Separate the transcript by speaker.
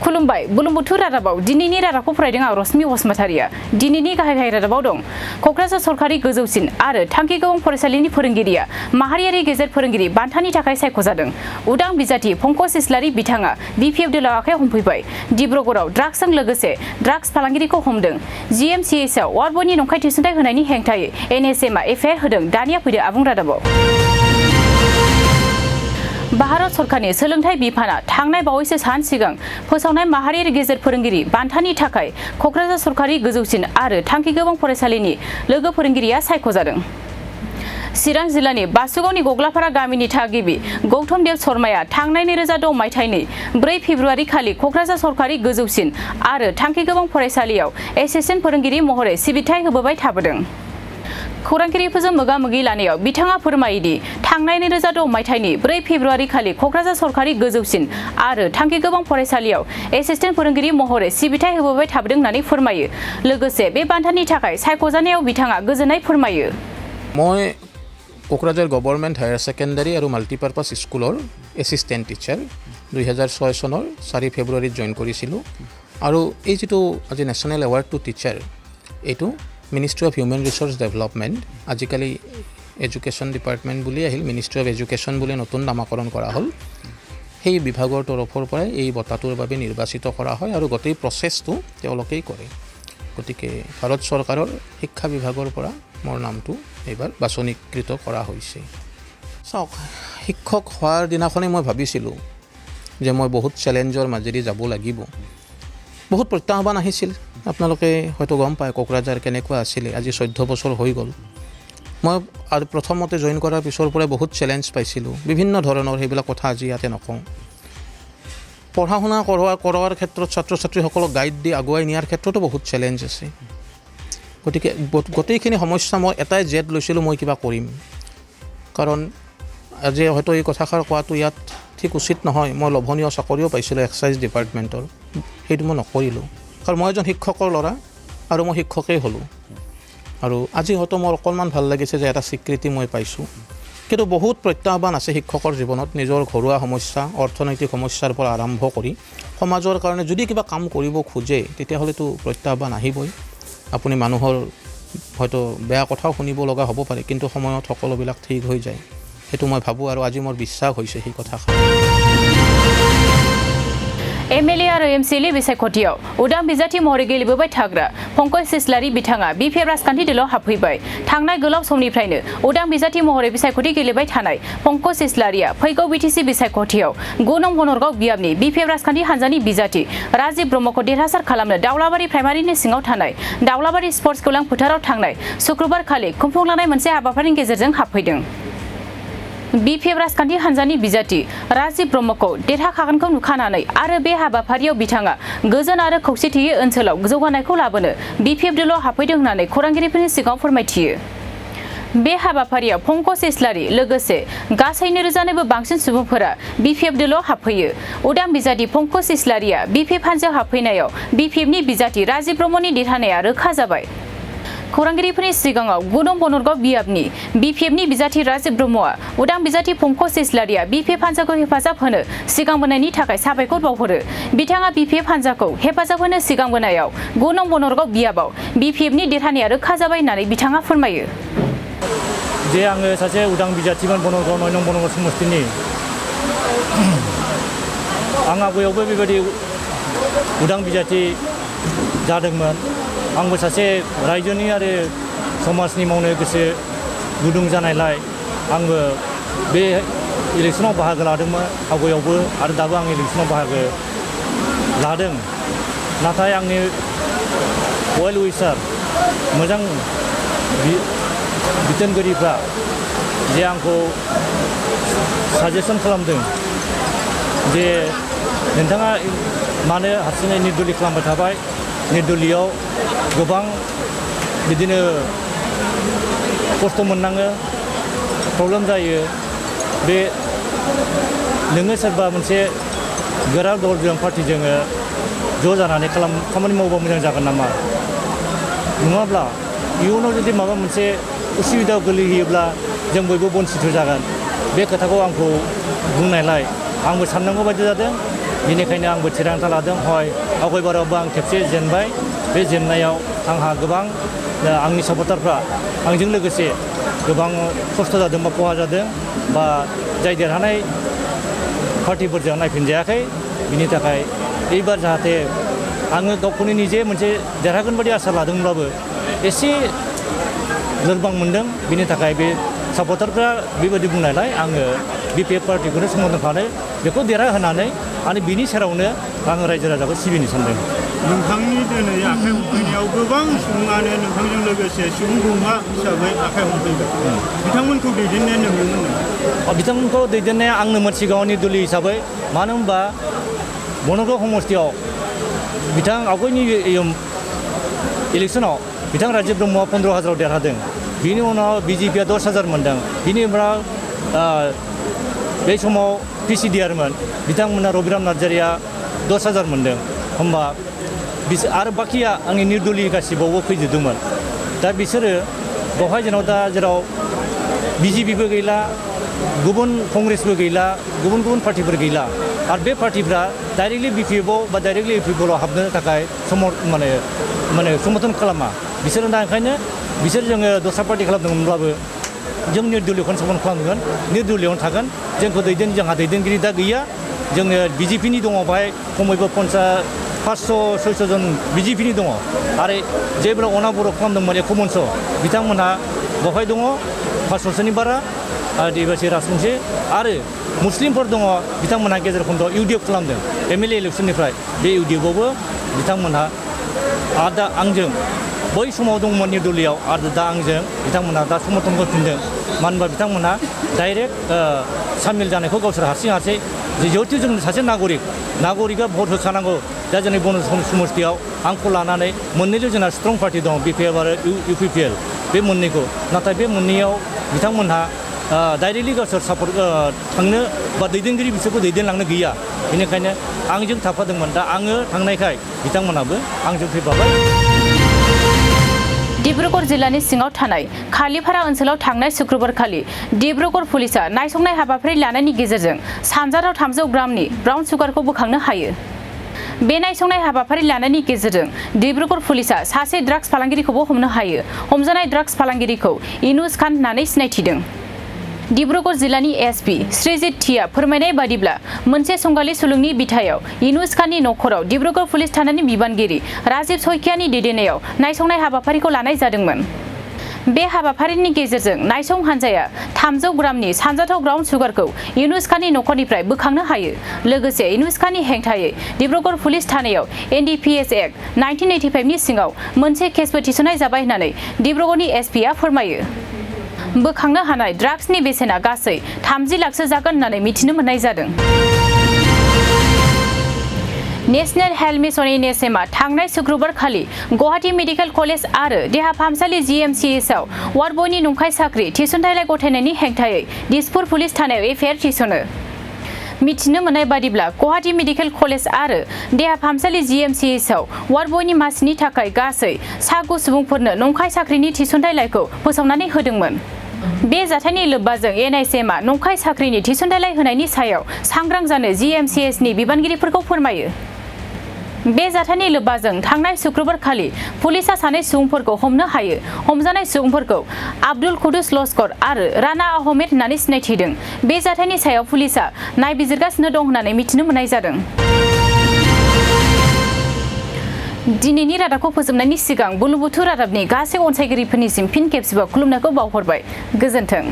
Speaker 1: खुलुमबाय बुरलुंबुथुर रादाबाव दिनैनि रादाबखौ फरायदों आं रश्मि बसुमतारिया दिनैनि गाहाय रादाबाव दं कक्राझार सरकारि गोजौसिन आरो थांखि गोबां फरायसालिनि फोरोंगिरिया माहारियारि गेजेर फोरोंगिरि बान्थानि थाखाय सायख'जादों उदां बिजाथि पंकज इस्लारि बिथाङा बिपिएफ दोलाव आखाइ हमफैबाय डिब्रुगड़आव ड्राग्सजों लोगोसे ड्राग्स फालांगिरिखौ हमदों जिएमसिएसआव वार्डबनि नंखाय थिसनथाइ होनायनि हेंथायै एनएसएमआ एफआइआर होदों दानिया फैदो आबुं रादाबाव भारत सरकारनि सोलोंथाइ बिफाना थांनाय बावैसो सान सिगां फोसावनाय माहारियारि गेजेर फोरोंगिरि बान्थानि थाखाय कक्राझार सरकारि गोजौसिन आरो थांखि गोबां फरायसालिनि लोगो फोरोंगिरिया सायख'जादों चिरां जिल्लानि बासुगावनि गग्लापारा गामिनि थागिबि गौतम देव शर्माया थांनाय 2006 मायथाइनि 4 फेब्रुआरि खालि कक्राझार सरकारि गोजौसिन आरो थांखि गोबां फरायसालियाव एसिस्टेन्ट फोरोंगिरि महरै सिबिथाय होबोबाय थाबोदों खौरांगिरिफोरजों मोगा-मोगि लानायाव बिथाङा फोरमायोदि थांनाय 2006 मायथाइनि 4 फेब्रुआरि खालि कक्राझार सरकारि गोजौसिन आरो थांखि गोबां फरायसालियाव एसिस्टेन्ट फोरोंगिरि महरै सिबिथाय होबोबाय थाबोदों होननानै फोरमायो लोगोसे बे बान्थानि थाखाय सायख'जानायाव बिथाङा गोजोननाय फोरमायो
Speaker 2: মই कोकराझार गवर्नमेंट हायर सेकेंडारी और माल्टीपार्पज स्कूलर एसिस्टेंट टीचार 2006 सनर 4 फेब्रुआरी जॉइन करिसिलो और ये जी आज नेशनल एवार्ड टू टीचार यू ministry of human resource development आजिकाली एजुकेशन डिपार्टमेंट बुली आहिल मिनिस्ट्री ऑफ एजुकेशन बुली नतुन नामकरण करा हल সেই বিভাগৰ তৰফৰ পৰা এই বঁটাটোৰ বাবে নিৰ্বাচিত কৰা হয় আৰু গোটেই প্ৰচেছটো তেওঁলোকেই কৰে গতিকে ভাৰত চৰকাৰৰ শিক্ষা বিভাগৰ পৰা মোৰ নামটো এবাৰ বাছনিকৃত কৰা হৈছে চাওক শিক্ষক হোৱাৰ দিনাখনে মই ভাবিছিলোঁ যে মই বহুত চ্যালেঞ্জৰ মাজেদি যাব লাগিব বহুত প্ৰত্যাহ্বান আহিছিল আপোনালোকে হয়তো গম পায় কোকৰাঝাৰ কেনেকুৱা আছিল আজি 14 বছৰ হৈ গ'ল মই আৰু প্ৰথমতে জয়েন কৰাৰ পিছৰ পৰা বহুত চ্যালেঞ্জ পাইছিলোঁ বিভিন্ন ধৰণৰ সেইবিলাক কথা আজি ইয়াতে নকওঁ পঢ়া শুনা কৰাৰ ক্ষেত্ৰত ছাত্ৰ ছাত্ৰীসকলক গাইড দি আগুৱাই নিয়াৰ ক্ষেত্ৰতো বহুত চ্যালেঞ্জ আছে গতিকে গোটেইখিনি সমস্যা মই এটাই জেদ লৈছিলোঁ মই কিবা কৰিম কাৰণ আজি হয়তো এই কথাষাৰ কোৱাটো ইয়াত ঠিক উচিত নহয় মই লভনীয় চাকৰিও পাইছিলোঁ এক্সাইজ ডিপাৰ্টমেণ্টৰ সেইটো মই নকৰিলোঁ কাৰণ মই এজন শিক্ষকৰ ল'ৰা আৰু মই শিক্ষকেই হ'লোঁ আৰু আজি হয়তো মোৰ অকণমান ভাল লাগিছে যে এটা স্বীকৃতি মই পাইছোঁ কিন্তু বহুত প্ৰত্যাহ্বান আছে শিক্ষকৰ জীৱনত নিজৰ ঘৰুৱা সমস্যা অৰ্থনৈতিক সমস্যাৰ পৰা আৰম্ভ কৰি সমাজৰ কাৰণে যদি কিবা কাম কৰিব খোজে তেতিয়াহ'লেতো প্ৰত্যাহ্বান আহিবই আপুনি মানুহৰ হয়তো বেয়া কথাও শুনিব লগা হ'ব পাৰে কিন্তু সময়ত সকলোবিলাক ঠিক হৈ যায় সেইটো মই ভাবোঁ আৰু আজি মোৰ বিশ্বাস হৈছে সেই কথা
Speaker 1: एमएलए आरो एमसिएलए बिसायख'थियाव उदां बिजाथि महरै गेलेबोबाय थाग्रा पंकज इस्लारि बिथाङा बिपिएफ राजखान्थि दोलाव हाबफैबाय थांनाय गोलाव समनिफ्रायनो उदां बिजाथि महरै बिसायख'थि गेलेबाय थानाय पंकज इस्लारिया फैगौ बिटिसि बिसायख'थियाव 9 नं बनरगाव बियाबनि बिपिएफ राजखान्थि हान्जानि बिजाथि राजिब ब्रह्मखौ देरहासार खालामनो दावलाबारि प्राइमारिनि सिङाव थानाय दावलाबारि स्पर्ट्स गौलां फोथाराव थांनाय शुक्रबार खालि खुंफुंलांनाय मोनसे हाबाफारिनि गेजेरजों हाबफैदों बिपिएफ राजखान्थि हान्जानि बिजाथि राजिब ब्रह्मखौ देरहाखागोनखौ नुखानानै आरो बे हाबाफारियाव बिथाङा गोजोन आरो खौसेथियै ओनसोलाव जौगानायखौ लाबोनो बिपिएफ दोलाव हाबफैदों होननानै खौरांगिरिफोरनि सिगाङाव फोरमायथियो बे हाबाफारियाव पंकज इस्लारि लोगोसे गासै 9,000निबो बांसिन सुबुंफोरा बिपिएफ दोलाव हाबफैयो उदां बिजाथि पंकज इस्लारिया बिपिएफ हान्जायाव हाबफैनायाव बिपिएफनि बिजाथि राजिब ब्रह्मनि देरहानाया रोखा जाबाय खौरांगिरिफोरनि सिगाङाव 9 नं बनरगाव बियाबनि बिपिएफनि बिजाथि राजिब ब्रह्मआ उदां बिजाथि पंकज इस्लारिया बिपिएफ हान्जाखौ हेफाजाब होनो सिगांबोनायनि थाखाय साबायखर बावहरो बिथाङा बिपिएफ हान्जाखौ हेफाजाब होनो सिगांबोनायाव 9 नं बनरगाव बियाबाव बिपिएफनि देरहानाया रोखा जाबाय होननानै बिथाङा फोरमायो
Speaker 3: जे आङो सासे उदां बिजाथिमोन बनरगाव 9 नं बनरगाव समस्तिनि आं आवगायावबो बेबायदि उदां बिजाथि जादोंमोन आंबो सासे रायजोनि आरो समाजनि मावनो गोसो गुदुं जानायलाय आंबो बे इलेक्सनाव बाहागो लादोंमोन आवगायावबो आरो दाबो आं इलेक्सनाव बाहागो लादों नाथाय आंनि वेल उइसार मोजां बिथोनगिरिफ्रा जे आंखौ साजेसन खालामदों जे नोंथाङा मानो हारसिङै निर्दलि खालामबाय थाबाय निर्दलियाव गोबां बिदिनो खस्थ' मोननाङो प्रब्लेम जायो बे नोङो सोरबा मोनसे गोरा दलजों पार्टिजों ज' जानानै खामानि मावबा मोजां जागोन नामा नङाब्ला इयुनाव जुदि माबा मोनसे उसुबिदायाव गोलैहैयोब्ला जों बयबो बन्सित जागोन बे खोथाखौ आंखौ बुंनायलाय आंबो साननांगौ बायदि जादों बेनिखायनो आंबो थिरांथा लादों हय आवगायबारावबो आं खेबसे जेनबाय बे जेननायाव आंहा गोबां आंनि सापर्टारफ्रा आंजों लोगोसे गोबां खस्थ' जादों बा खहा जादों बा जाय देरहानाय पार्टिफोरजों नायफिनजायाखै बिनि थाखाय एबार जाहाथे आङो गावखौनो निजे मोनसे देरहागोन बादि आसा लादोंब्लाबो एसे लोरबां मोनदों बिनि थाखाय बे सापर्टारफ्रा बेबायदि बुंनायलाय आङो BPF पार्टिखौनो समर्थन खालामनानै बेखौ देरहाहोनानै आरो बिनि सेरावनो आङो रायजो राजाखौ सिबिनो सानदों
Speaker 4: नोंथांनि दिनै आखाइ हमफैनायाव गोबां सुबुङानो नोंथांजों लोगोसे सुबुं गौमा हिसाबै आखाइ हमफैबाय बिथांमोनखौ दैदेननाया नोंथांमोन
Speaker 3: बिथांमोनखौ दैदेननाया आंनोमोन सिगाङावनि दुलि हिसाबै मानो होनबा बनगाव समस्तियाव बिथां आवगायनि इलेक्सनाव बिथां राजीब ब्रह्मआ 15,000 देरहादों बिनि उनाव BJPआ 10,000 मोनदों बिनि उनाव बे समाव PCDRमोन बिथांमोना रबिराम नार्जारिया 10,000 मोनदों होमबा आरो बाखिया आंनि निर्दलीय गासिबावबो फैजोबदोंमोन दा बिसोरो बेवहाय जेराव BJPबो गैला गुबुन कंग्रेसबो गैला गुबुन पार्टिफोर गैला आरो बे पार्टिफ्रा डाइरेक्टलि BPFआव बा डाइरेक्टलि UPFआव हाबनो थाखाय माने समर्थन खालामा बिसोरो दा ओंखायनो बिसोर जोङो दस्रा पार्टि खालामदोंमोनब्लाबो जों निर्दलीयखौनो समर्थन खालामगोन निर्दलीयआवनो थागोन जोंखौ जोंहा दैदेनगिरि दा गैया जोङो BJPनि दङ बाहाय खमैबो 500-600 जन BJPनि दङ आरो जेब्ला अनाबर खालामदोंमोन एकमन्स बिथांमोनहा बेवहाय दङ 500सोनि बारा आदिबासि राजबंसि आरो मुस्लिमफोर दङ बिथांमोनहा गेजेर खन्द'आव UDF खालामदों MLA इलेक्सननिफ्राय बे UDFआवबो बिथांमोनहा आरो दा आंजों बै समाव दंमोन निर्दलीयआव आरो दा आंजों बिथांमोनहा दा समर्थन होफिनदों मानो होनबा बिथांमोनहा डाइरेक्ट सामिल जानायखौ गावसोर हारसिं जिहेतु जों सासे नागरिकआ भट होखानांगौ दा जोंनि बन समस्तियाव आंखौ लानानै मोननैल' जोंना स्ट्रं पार्टि दं BPF आरो UPPL बे मोननैखौ नाथाय बे मोननैयाव बिथांमोनहा डाइरेक्टलि गावसोर सापर्ट थांनो बा दैदेनगिरि बिसोरखौ दैदेनलांनो गैया बेनिखायनो आंजों थाफादोंमोन दा आङो थांनायखाय बिथांमोनहाबो आंजों फैफाबाय
Speaker 1: डिब्रुगढ़ जिल्लानि सिङाव थानाय खालिपारा ओनसोलाव थांनाय शुक्रबारखालि डिब्रुगढ़ पुलिसा नायसंनाय हाबाफारि लानायनि गेजेरजों सानजाराव 300 ग्रामनि ब्राउन सुगारखौ बोखांनो हायो बे नायसंनाय हाबाफारि लानायनि गेजेरजों डिब्रुगढ़ पुलिसा सासे ड्राग्स फालांगिरिखौबो हमनो हायो हमजानाय ड्राग्स फालांगिरिखौ इनुस खान होननानै सिनायथिदों डिब्रुगढ़ जिल्लानि SP श्रीजित टिया फोरमायनाय बादिब्ला मोनसे संगालि सुलुंनि बिथायाव इनुस खाननि नखराव डिब्रुगढ़ पुलिस थानानि बिबानगिरि राजीब सयखियानि दैदेननायाव नायसंनाय हाबाफारिखौ लानाय जादोंमोन बे हाबाफारिनि गेजेरजों नायसं हान्जाया 300 ग्रामनि सानजाथाव ब्राउन सुगारखौ इनुस खाननि नखरनिफ्राय बोखांनो हायो लोगोसे इनुस खाननि हेंथायै डिब्रुगढ़ पुलिस थानायाव NDPS एक्ट 1985 नि सिङाव मोनसे केसबो थिसननाय जाबाय होननानै डिब्रुगढ़नि SPआ फोरमायो बोखांनो हानाय ड्राग्सनि बेसेना गासै 30 लाखसो जागोन होननानै मिथिनो मोननाय जादों नेशनेल हेल्थ मिशननि नेसेमा थांनाय शुक्रबारखालि गुवाहाटी मेडिकेल कलेज आरो देहा फाहामसालि GMCH आव वार्ड बयनि नंखाय साख्रि थिसनथायलाइ गथायनायनि हेंथायै दिसपुर पुलिस थानायाव FIR थिसनो मिथिनो मोननाय बादिब्ला गुवाहाटी मेडिकेल कलेज आरो देहा फाहामसालि GMCH आव वार्ड बयनि मासिनि थाखाय गासै 7 सुबुंफोरनो नंखाय साख्रिनि थिसनथायलाइखौ फोसावनानै होदोंमोन बे जाथायनि लोब्बाजों NISMआ नंखाय साख्रिनि थिसनथायलाइ होनायनि सायाव सांग्रां जानो GMCH नि बिबानगिरिफोरखौ फोरमायो बे जाथायनि लोब्बाजों थांनाय शुक्रबारखालि पुलिसा सानै सुबुंफोरखौ हमनो हायो हमजानाय सुबुंफोरखौ आब्दुल कुदुस लस्कर आरो राना आहमेद होननानै सिनायथिदों बे जाथायनि सायाव पुलिसा नायबिजिरगासिनो दं होननानै मिथिनो मोननाय जादों दिनैनि रादाबखौ फोजोबनायनि सिगां बुर्लुंबुथुर रादाबनि गासै अनसायगिरिफोरनिसिम फिन खेबसेबाव खुलुमनायखौ बावहरबाय गोजोन्थों